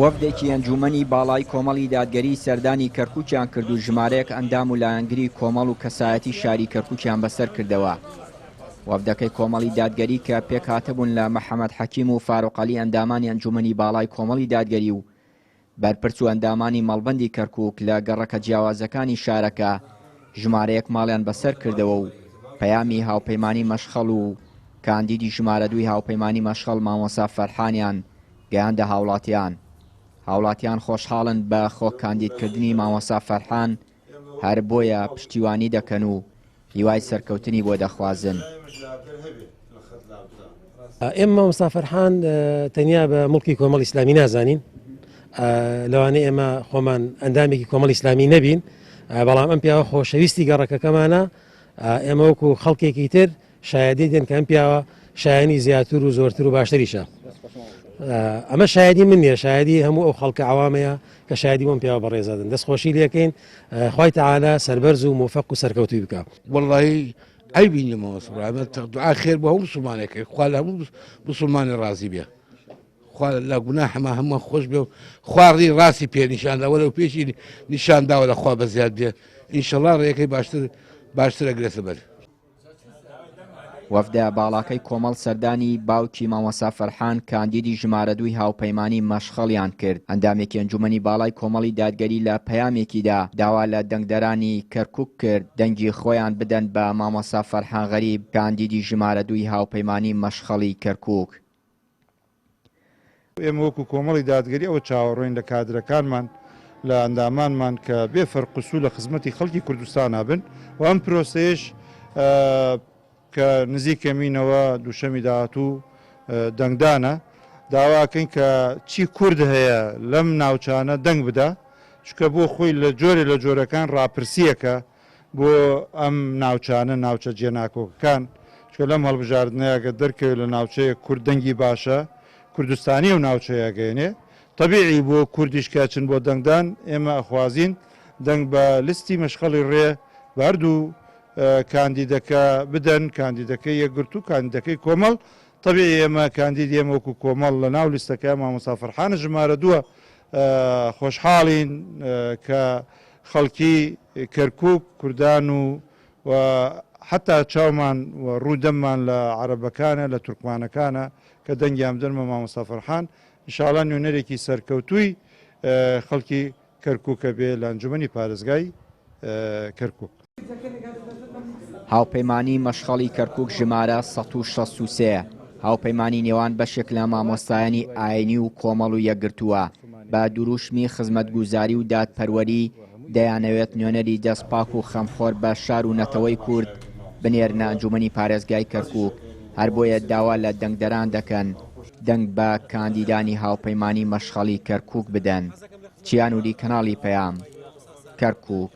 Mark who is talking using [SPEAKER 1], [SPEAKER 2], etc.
[SPEAKER 1] وەفدێکی ئەنجوومەنی باڵای کۆمەڵی دادگەری سەردانی کەرکووکیان کرد و ژمارەیەک ئەندام و لایەنگری کۆمەڵ و کەسایەتی شاری کەرکووکیان بەسەر کردەوە. وەفدەکەی کۆمەڵی دادگەری کە پێکهاتبوون لە محەمەد حەکیم و فاروق عەلی ئەندامانی ئەنجوومەنی باڵای کۆمەڵی دادگەری و بەرپرس و ئەندامانی مەڵبەندی کەرکووک لە گەڕەکە جیاوازەکانی شارەکە ژمارەیەک ماڵیان بەسەر کردەوە و پەیامی هاوپەیمانی مەشخەڵ و کاندیدی ژمارە دووی هاوپەیمانی مەشخەڵ مامۆستا فەرحانیان گەیاندە هاوڵاتیان. هاوڵاتیان خۆشحاڵن بە خۆ کاندیدکردنی مامۆستا فەرحان هەر بۆیە پشتیوانی دەکەن و هیوای سەرکەوتنی بۆ دەخوازن.
[SPEAKER 2] ئێمە مامۆستا فەرحان تەنیا بە موڵکی کۆمەڵی ئیسلامی نازانین، لەوانەیە ئێمە خۆمان ئەندامێکی کۆمەڵی ئیسلامی نەبین، بەڵام ئەم پیاوە خۆشەویستی گەڕەکەکەمانە، ئێمە وەکو خەڵکێکی تر شایەدی دێن کە ئەم پیاوە شایانی زیاتر و زۆرتر و باشتریشە. ئەمە شایەدی من نییە، شایەدی هەموو ئەو خەڵکە عەوامەیە کە شایەدی بۆم پیاوە بەڕێزە دەن. دەستخۆشی لێکەین، خوای تەعالا سەربەرز و مۆفەق و سەرکەوتووی بکا.
[SPEAKER 3] وەڵڵاهی عەیبی نیە مامۆستا برا ئەمە دوعا خێر بۆ هەموو موسڵمانێک خوا لە هەموو موسڵمانێ ڕازی بێ خوا لە گوناحمان هەمووان خۆش بێ و خوا ڕی ڕاستی پێ نیشان دا وەلەو پێشی نیشان داوە لە خوا بەزیاد بێ ئینشەڵا ڕێیەکەی باشتر باشتر ئەگرێتە بەر.
[SPEAKER 1] وەفدە باڵاکەی کۆمەڵ سەردانی باوکی مامۆستا فەرحان کاندیدی ژمارە دووی هاوپەیمانی مەشخەڵیان کرد. ئەندامێکی ئەنجومەنی باڵای کۆمەڵی دادگەری لە پەیامێکیدا داوا لە دەنگدەرانی کەرکوک کرد دەنگی خۆیان بدەن بە مامۆستا فەرحان غەریب کاندیدی ژمارە دووی هاوپەیمانی مەشخەڵی کەرکوک.
[SPEAKER 4] ئێمە وەکو کۆمەڵی دادگەری ئەوە چاوەڕوێین لە کادرەکانمان، لە ئەندامانمان کە بێ فەرق و سوو لە خزمەتی خەڵکی کوردستانا بن و ئەم پرۆسەیەش کە نزیکەمینەوە دووشەمی داهاتوو دەنگدانە، داواکەین کە چی کورد هەیە لەم ناوچانە دەنگ بدا، چونکە بۆ خۆی لە جۆرێ لە جۆرەکان ڕاپرسییەکە بۆ ئەم ناوچانە، ناوچە جێناکۆکەکان، چونکە لەم هەڵبژاردنەیا گەر دەرکەوێت لە ناوچەیەک کورد دەنگی باشە، کوردستانی ئەو ناوچەیە ئەگەیەنێ، تەبیعی بۆ کوردیش کە ئەچن بۆ دەنگدان، ئێمە ئەخوازین دەنگ بە لستی مەشخەڵی ڕێ بە هەردوو کاندیدەکە بدەن، کاندیدەکەی یەکگرتوو، کاندیدەکەی کۆمەڵ، تەبیعی ئێمە کاندیدی ئێمە وەکو کۆمەڵ لە ناو لیستەکەیا مامۆستا فەرحانە ژمارە دووە، خۆشحاڵین کە خەڵکی کەرکوک، کوردان و و حەتا چاومان و ڕوو دەممان لە عەرەبەکانە، لە تورکمانەکانە کە دەنگیان بدەن بە مامۆستا فەرحان، ان شاء اللە نوێنەرێکی سەرکەوتووی خەڵکی کەرکوکە بێ لە ئەنجومەنی پارێزگای کەرکوک.
[SPEAKER 1] هاوپەیمانی مەشخەڵی کەرکوک ژمارە 163 هاوپەیمانی نێوان بەشێک لە مامۆستایانی ئاینی و کۆمەڵ و یەکگرتووە بە دروشمی خزمەتگوزاری و دادپەروەری دەیانەوێت نوێنەری دەست پاک و خەمخۆر بە شار و نەتەوەی کورد بنێرنە ئەنجومەنی پارێزگای کەرکوک هەر بۆیە داوا لە دەنگدەران دەکەن دەنگ بە کاندیدانی هاوپەیمانی مەشخەڵی کەرکوک بدەن. چیا نوری کەناڵی پەیام، کەرکوک.